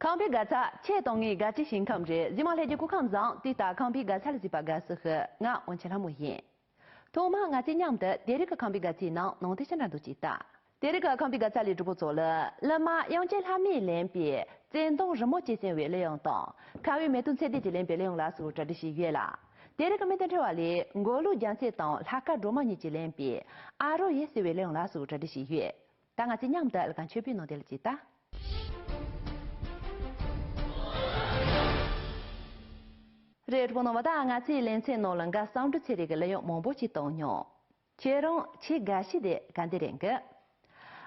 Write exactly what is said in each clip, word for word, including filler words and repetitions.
ཁང་པའི་དགའ་ཚལ་ཁྱེད་དང་ངའི་དགའ་སྤྲོའི་ཞིང་ཁམས་རེད། གཟིགས་མོ་ལྷན་རྒྱས་སྐུ་ཁམས་བཟང་། དེ་ལྟར་ཁང་པའི་དགའ་ཚལ་ལ་གཟིགས་པ་དགའ་བསུ་ཞུ། ང་དབང་ཆེན་ལྷ་མོ་ཡིན། ཐོག་མར་ང་ཚོས་མཉམ་དུ་དེ་རིང་གི་ཁང་པའི་དགའ་ཚལ་ནང་ནང་དོན་ཅི་འདྲ་འདུག་ཅིག་ལྟ། དེ་རིང་གི་ཁང་པའི་དགའ་ཚལ་ལས་གྲོགས་པོ་ཚོ་ལ་གླུ་མ་དབྱངས་ཅན་ལྷ་མོས་ལེན་པའི་བརྩེ་དུང་རི་མོ་ཅན་ཟེར་བའི་གླུ་དབྱངས་དང་། ཁམས་པའི་མེས་སྟོན་ཚེ་བརྟན་གྱིས་ལེན་པའི་གླུ་དབྱངས་ལ་སོགས་གྲ་སྒྲིག་བྱས་ཡོད་ལ། དེ་རིང་གི་སྨོན་འདུན་འཕྲིན་བར་ལས་མགོ་ལུག་རྒྱལ་མཚན་དང་ལྷ་དཀར་སྒྲོལ་མ་གཉིས་ཀྱིས་ལེན་པའི་ཨ་རོ་ཡེ་ཟེར་བའི་གླུ་དབྱངས་ལ་སོགས་གྲ་སྒྲིག་བྱས་ཡོད། ད་ང་ཚོས་མཉམ་དུ་གླུ་ཁང་མཆོད་པའི་ནང་དེ་ལ་ཅིག་ལྟ། རེད། གྲོགས་པོ་རྣམ་པ། ད་ང་ཚོའི་ལེ་ཚན་ནང་ལ་འགའ་བསམ་འགྲུབ་ཚེ་རིང་གི་གླུ་དབྱངས་མང་པོ་ཅིག་བཏང་མྱོང་། ཁྱེད་རང་ཆེས་དགའ་ཤོས་དེ་ག་འདི་རེད་གི།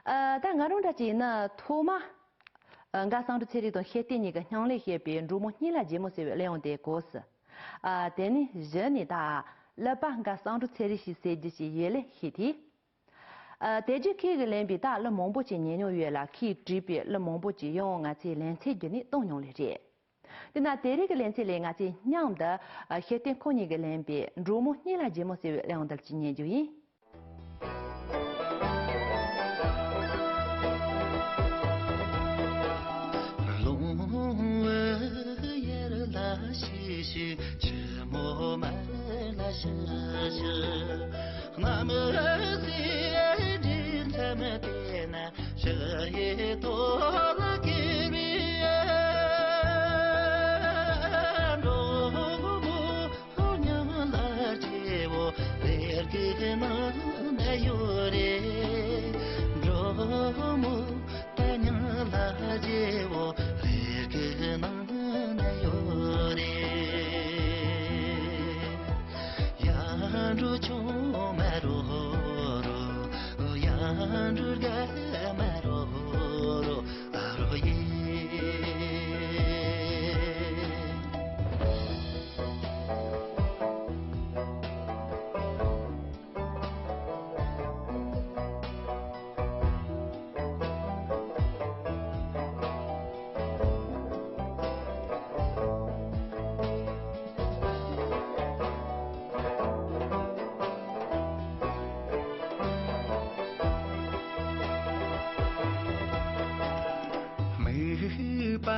ཨ། ད་ང་རང་འདྲ་ཅིག་ཡིན་ན་ཐོག་མ། ཨ། འགའ་བསམ་འགྲུབ་ཚེ་རིང་དང་ཤེས་ལྡན་གཉིས་ཀྱིས་མཉམ་ལས་བྱས་པའི་འབྲུག་མོ་སྙིང་ལ་རྗེ་མོ་ཟེར་བའི་གླུ་དབྱངས་དེ་གོ་སོང་། ཨ། དེ་ནས་གཞི་ནས་ད་གླུ་པ་འགའ་བསམ་འགྲུབ་ཚེ་རིང་ཞིག་ཟེར་རྒྱུ་ཞིག་ཡོད་ལེ་ཤེས་དེ། ཨ། དེ་རྗེས་ཁོས་ཀྱིས་ལེན་པའི་ད་གླུ་མང་པོ་ཅིག་ཉན་མྱོང་ཡོད་ལ། ཁོས་བྲིས་པའི་གླུ་མང་པོ་ཅིག་ཡང་ང་ཚོའི་ལེ་ཚན་བརྒྱུད་ནས་བཏང་མྱོང་ལེ་རེད། དེས་ན་དེ་རིང་གི་ལེ་ཚན་ལས་ང་ཚོས་མཉམ་དུ། ཨ། ཤེས་ལྡན་ཁོང་གཉིས་ཀྱིས་ལེན་པའི་འབྲུག་མོ་སྙིང་ལ་རྗེ་མོ་ཟེར་བའི་གླུ་དབྱངས་འདི་ཅིག་ཉན་རྒྱུ་ཡིན། རླུང་བུ་ཡར་ལ་ཤུགས་ཤུགས། ཆུ་མོ་མར་ལ་ཞུ་ཞུ། གནམ་སའི་འདྲེས་མཚམས་དེ་ན། ཞི་བའི་ཐོག་ལ་སྐྱེས་པའི་འབྲོག་མོ་སྙིང་ལ་རྗེ་བོ་ལས་ཀྱི་ནང་ན་ཡོད་རེད། འབྲོག་མོ་ད་སྙིང་ལ་རྗེ་བོ་ལས་ཀྱི་ནང་ན་ཡོད་རེད། ཡར་འགྲོ་ཆུང་མ་རོ་རོ། ཡར་འགྲོ་དགའ་མ་རོ་རོ། ཨ་རོ་ཡེ། མིག་པ་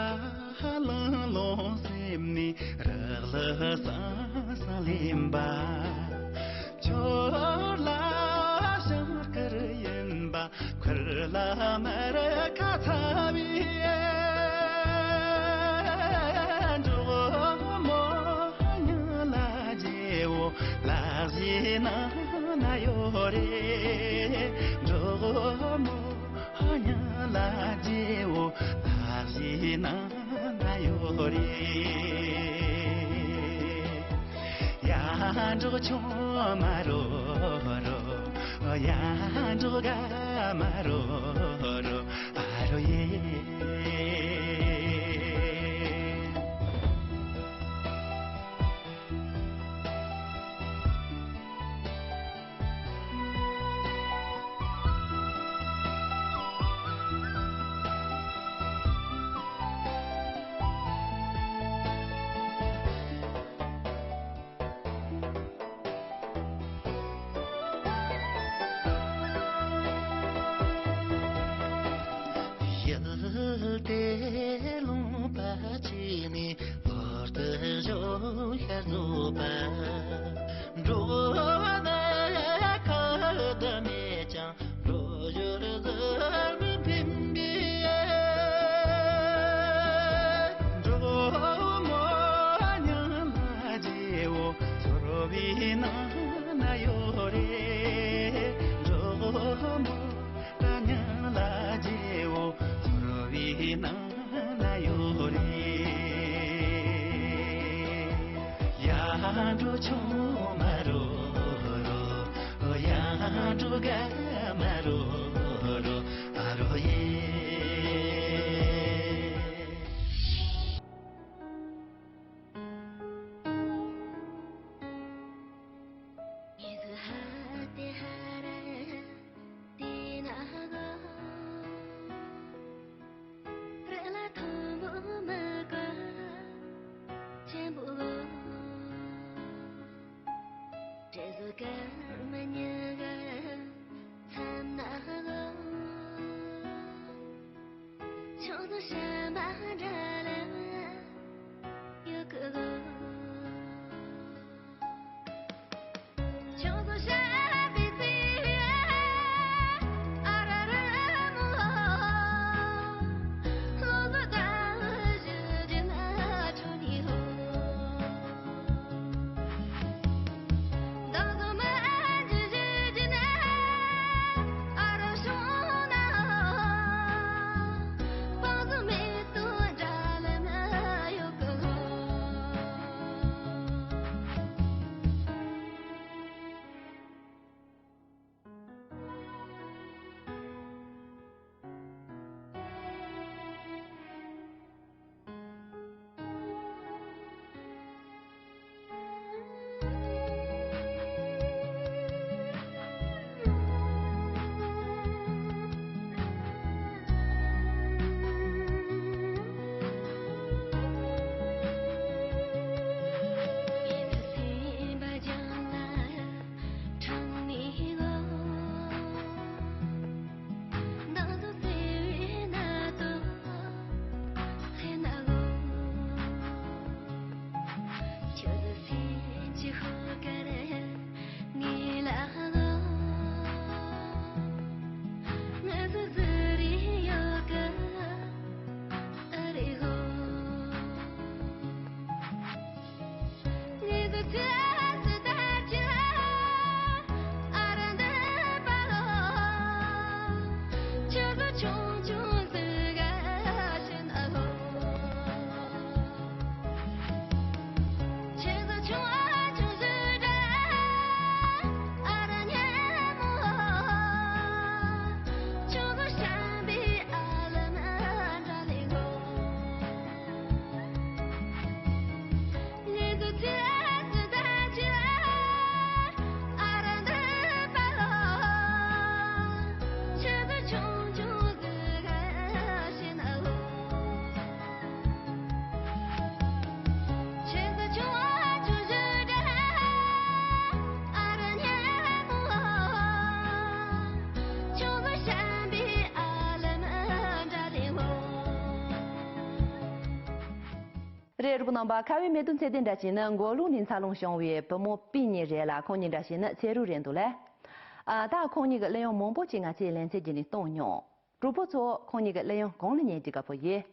ལང་ལོང་སེམས་ནས་རག་ལས་སང་སང་ལེན་པ། ཆོར་ལ་ཞང་དཀར་ཡིན་པ། ཁུར་ལ་མར་ཁ་ཚ་བའི་འབྲོག་མོ་སྙིང་ལ་རྗེ་བོ་ལག་བཞི་ནང་ན་ཡོད་རེད། འབྲོག་མོ་སྙིང་ལ་རྗེ་བོ་ལག་བཞི་ནང་ན་ཡོད་རེད། ཡར་འགྲོ་ཆུང་མ་རོ་རོ། ཡར་འགྲོ་དགའ་མ་རོ་རོ། ཨ་རོ་ཡེ། ཡུལ་དེ་ལུང་པ་ཅིག་ནས་ལྷོར་དུ་བཞུགས་ཤར་རྫོགས་པ། འགྲོ་བ་ན་ཁ་བརྡ་མེད་ཀྱང་། འགྲོ་ཞོར་ཟུར་མི་ཕན་པའི་འབྲོག་མོ་སྙིང་ལ་རྗེ་བོ་ཚོར་བའི་ནང་ན་ཡོད་རེད། འབྲོག་མོ་ད་སྙིང་ལ་རྗེ་བོ་ཚོར་བའི་ནང་ན་ཡོད་རེད། ཡར་འགྲོ་ཆུང་མ་རོ་རོ། ཡར་འགྲོ་དགའ་མ་རོ་རོ། ཨ་རོ་ཡེ། རེད། རོགས་པ་རྣམ་པ། ཁ་བའི་མེ་ཏོག་ཚེ་བརྟན་འདྲ་བྱས་ནི་མགོ་ལུག་ནས་འཚར་ལོངས་བྱུང་བའི་བུ་མོ་པི་ཉི་རེད་ལ། ཁོང་གཉིས་འདྲ་བྱས་ནི་ཚེ་རུ་རེད་འདུག་ལ། ཨ། ད་ཁོང་གཉིས་ཀྱི་གླུ་དབྱངས་མང་པོ་ཅིག་ང་ཚོས་ལེ་ཚན་བརྒྱུད་ནས་གཏོང་མྱོང་། གྲོགས་པོ་ཚོ་ཁོང་གཉིས་ཀྱི་གླུ་དབྱངས་གང་ལ་ཉན་རྒྱུ་དགའ་པོ་ཡོད།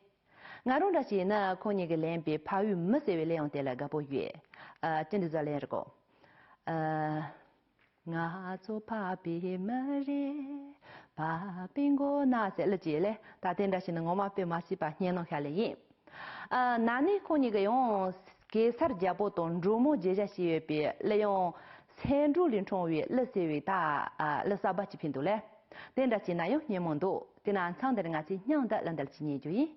ང་རང་འདྲ་བྱས་ནི་ཁོང་གཉིས་ཀྱིས་ལེན་པའི་ཕ་ཡུལ་མི་ཟེར་བའི་གླུ་དབྱངས་དེ་ལ་དགའ་པོ་ཡོད། ཨ། ཅི་འདྲ་ཟ་ལེན་རེད་གོ། ཨ། ང་ཚོ་འཕགས་པའི་མི་རེད། འཕགས་པའི་མགོ་ན་ཟེར་གླུ་ཅིག་ལས། ད་དེ་འདྲ་བྱས་ནི་ངོ་མ་དཔེ་མ་སྲིད་པ་སྙན་ནོ་ཤ་ལེ་ཡིན། ཨ། ན་ནིང་ཁོང་གཉིས་ཀྱིས་ཡང་གེ་སར་རྒྱལ་པོ་དང་འབྲུག་མོ་བརྗོད་བྱ་བྱས་ཡོད་པའི་གླུ་དབྱངས་སེང་འབྲུག་ལས་འཁྲུངས་པའི་གླུ་ཟེར་བའི་ད། ཨ། གླུ་གསར་པ་ཅིག་ཕུལ་འདུག་ལས། དེ་འདྲ་བྱས་ན་ཡང་སྙན་མོ་འདུག་དེ་ན་མཚམས་འདིར་ང་ཚོས་སྙིང་འདི་གླུ་འདི་ལ་ཅིག་ཉན་རྒྱུ་ཡིན།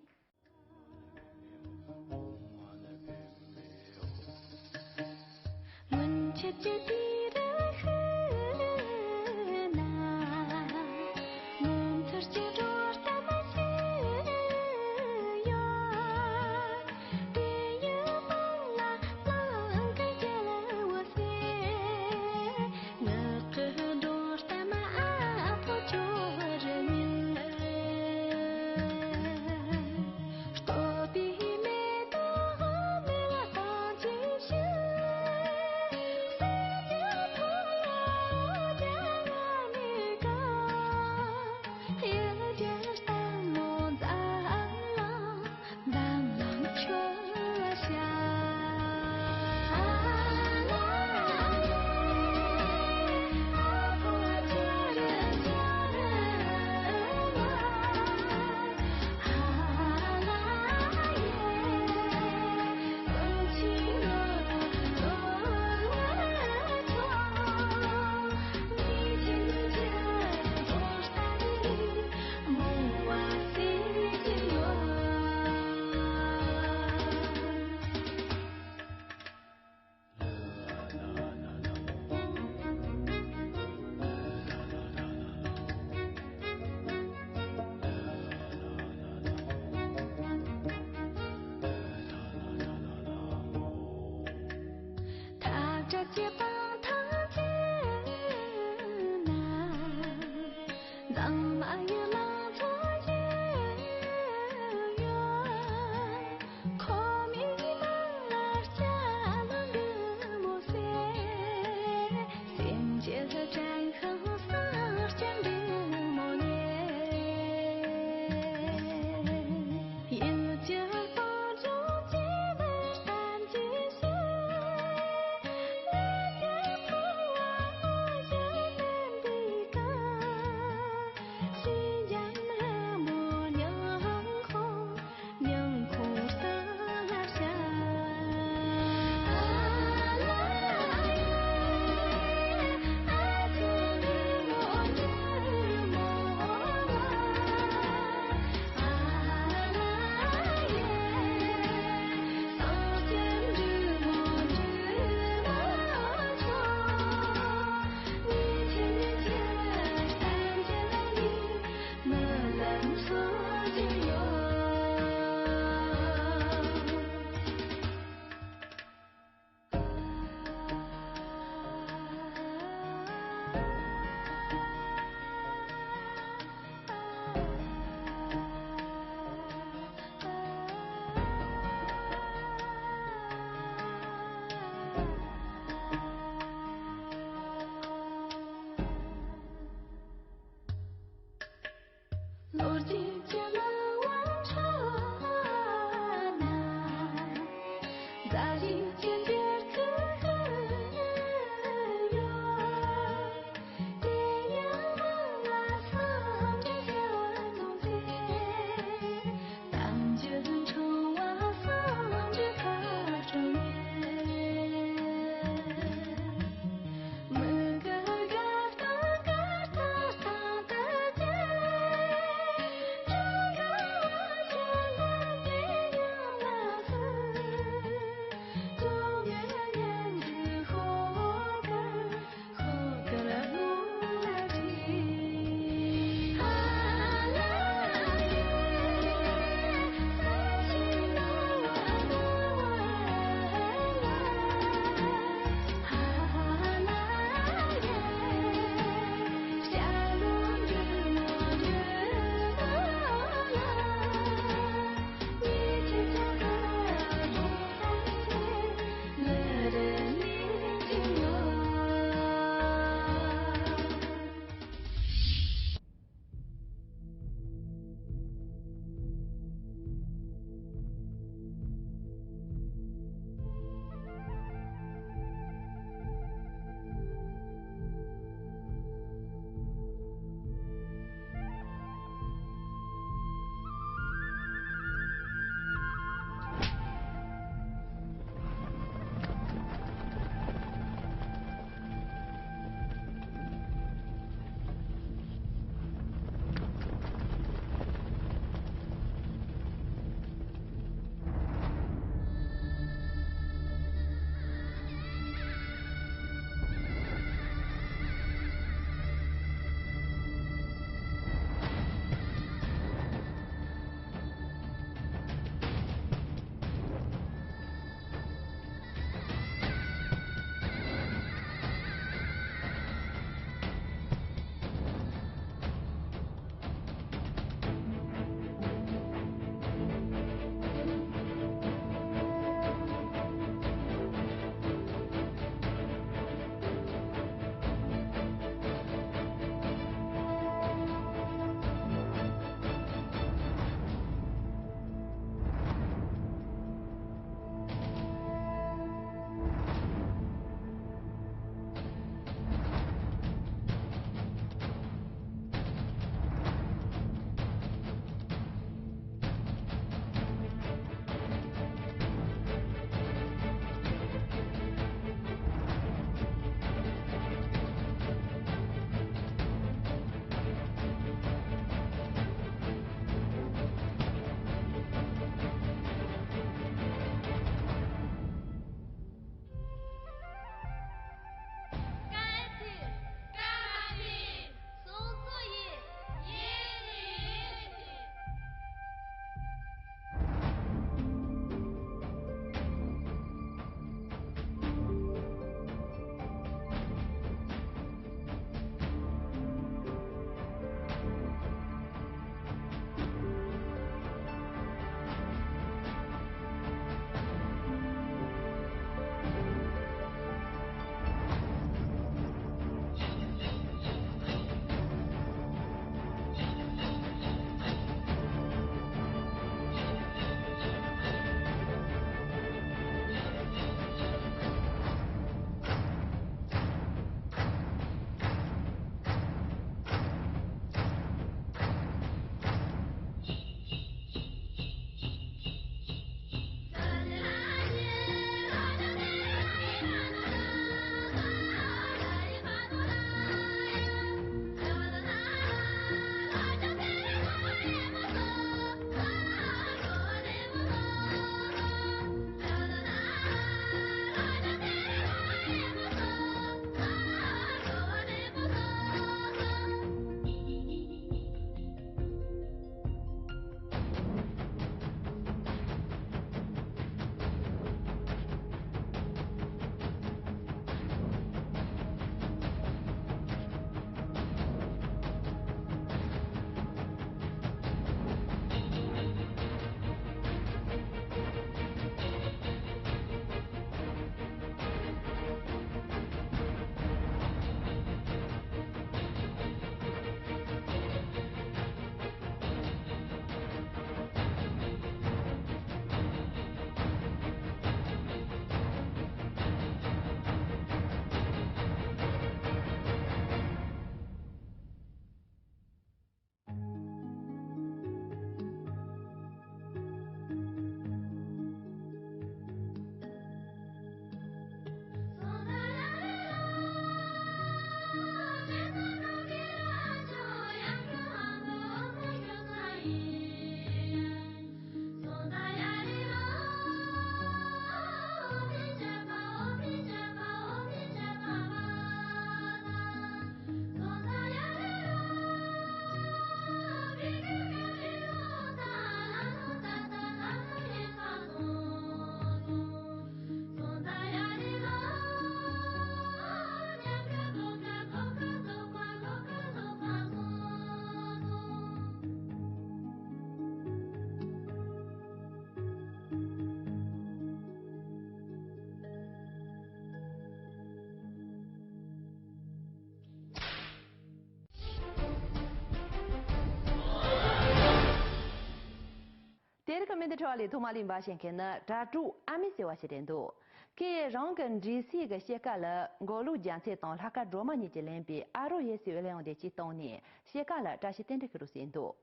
ད་མི་འདི་འཕྲོ་བ་ལས་ཐོག་མ་ལས་འབའ་ཞིག་མཁན་ནི་དྲ་གྲོགས་ཨ་མི་ཟེར་བ་ཞིག་རེད་འདུག་ཁོས་རང་གི་འབྲི་སའི་གི་ཕྱེད་ཀ་ལ་མགོ་ལོག་རྒྱ་མཚོ་དང་ལྷ་ཁ་སྒྲོལ་མ་གཉིས་ཀྱིས་ལེན་པའི་ཨ་རོ་ཡེ་ཟེར་བའི་གླུ་དབྱངས་དེ་གཅིག་བཏང་ནས་ཕྱེད་ཀ་ལ་བཀྲ་ཤིས་རྟེན་འབྲེལ་ཞུ་རོགས་ཟེར་འདུག་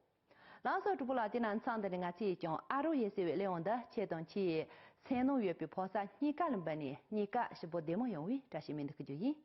ལགས་སོ་གྲོགས་པོ་ལགས། དེ་ན་མཚམས་འདི་ནས་ང་ཚོས་ཀྱང་ཨ་རོ་ཡེ་ཟེར་བའི་གླུ་དབྱངས་འདི་ཁྱེད་དང་ཁྱེད་སེམས་ནང་ཡོད་པའི་ཕོ་གསར་གཉིས་ཀ་ལ་འབུལ་ནས་གཉིས་ཀ་ཞིབ་པོ་བདེ་མོ་ཡོང་བའི་བཀྲ་ཤིས་སྨོན་འདུན་ཞུ་རྒྱུ་ཡིན།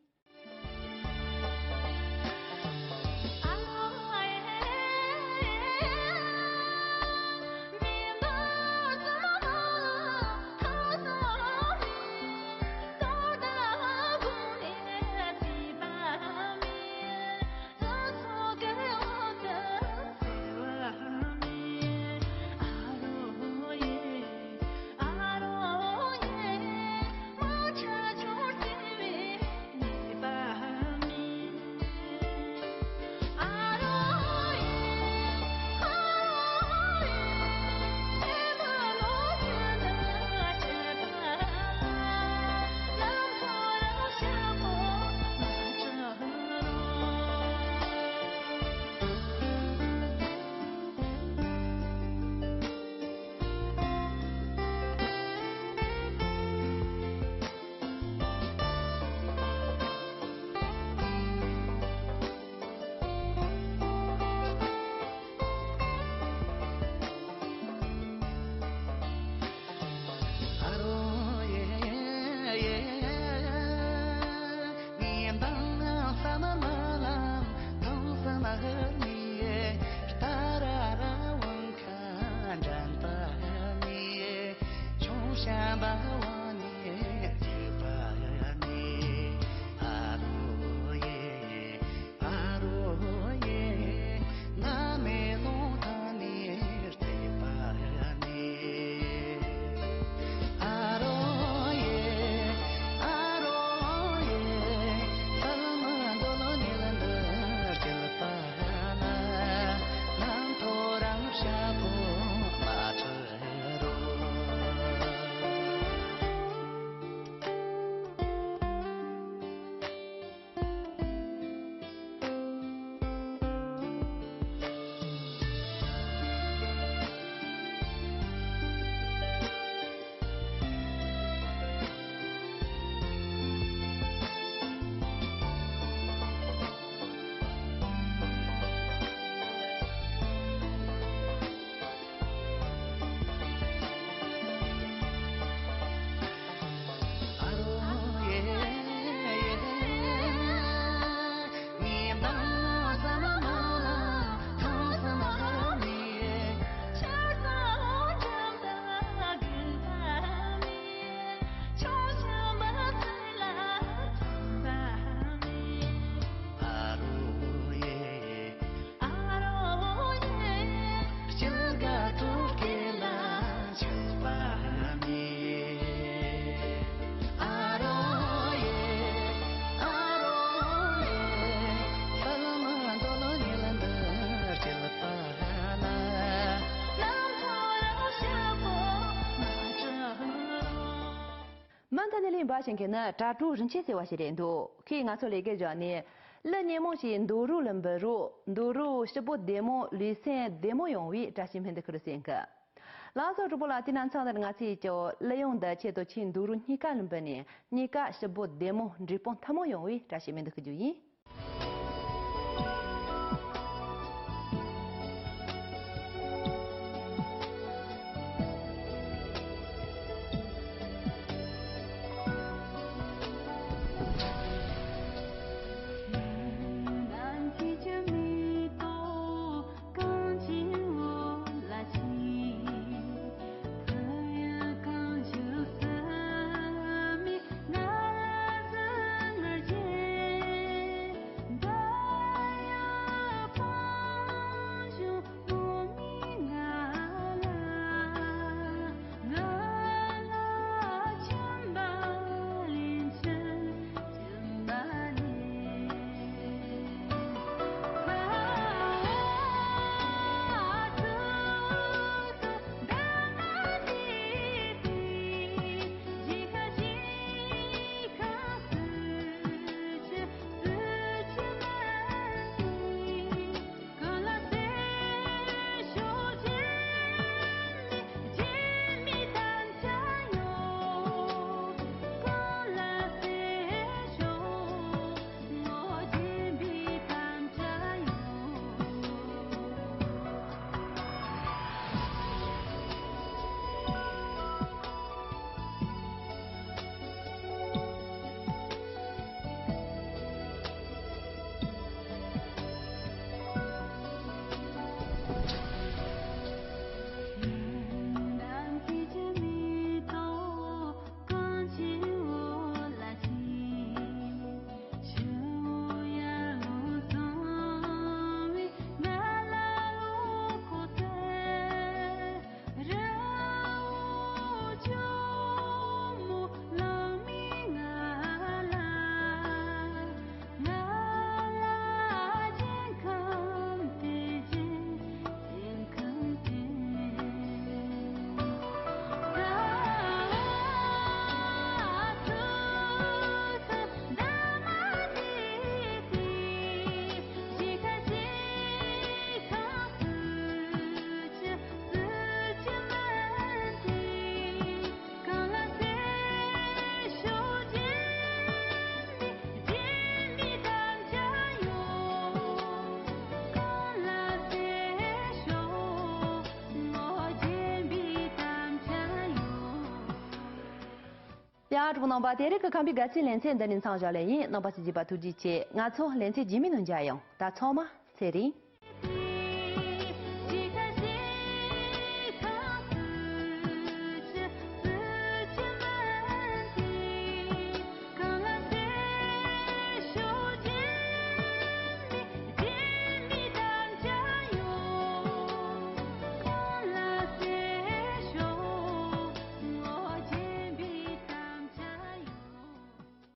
མུ་མཐུད་ནས་ལེན་འབའ་ཞིག་མཁན་ནི་དྲ་གྲོགས་རིན་ཆེན་ཟེར་བ་ཞིག་རེད་འདུག་ཁོས་ང་ཚོ་ལས་ཀའི་བཞག་ནས་གླུ་སྙན་མོ་ཞིག་འདོད་རོགས་ལ་འབུལ་རོགས། འདོད་རོགས་ཞིབ་པོ་བདེ་མོ་ལུས་སེམས་བདེ་མོ་ཡོང་བའི་བཀྲ་ཤིས་སྨོན་འདུན་ཞུ་རོགས་ཟེར་གི། ལགས་སོ་གྲོགས་པོ་ལགས། དེ་ན་མཚམས་འདིར་ང་ཚོས་ཀྱང་གླུ་དབྱངས་འདི་ཁྱེད་དང་ཁྱེད་འདོད་རོགས་གཉིས་ཀ་ལ་འབུལ་ནས་གཉིས་ཀ་ཞིབ་པོ་བདེ་མོ་འབྲས་སྤུངས་ཐུན་མོང་ཡོང་བའི་བཀྲ་ཤིས་སྨོན་འདུན་ཞུ་རྒྱུ་ཡིན། ཡ། གྲོགས་པོ་རྣམ་པ། དེ་རིང་གི་ཁམས་པའི་དགའ་སྤྲོའི་ལེ་ཚན་འདི་ནས་མཚམས་བཞག་ལེ་ཡིན། རྣམ་པ་ཚོས་གཟིགས་པ་ཐུགས་རྗེ་ཆེ། ང་ཚོ་ལེ་ཚན་རྗེས་མའི་ནང་མཇལ་ཡོང་། ད་ཚང་མ་ཚེ་རིང་།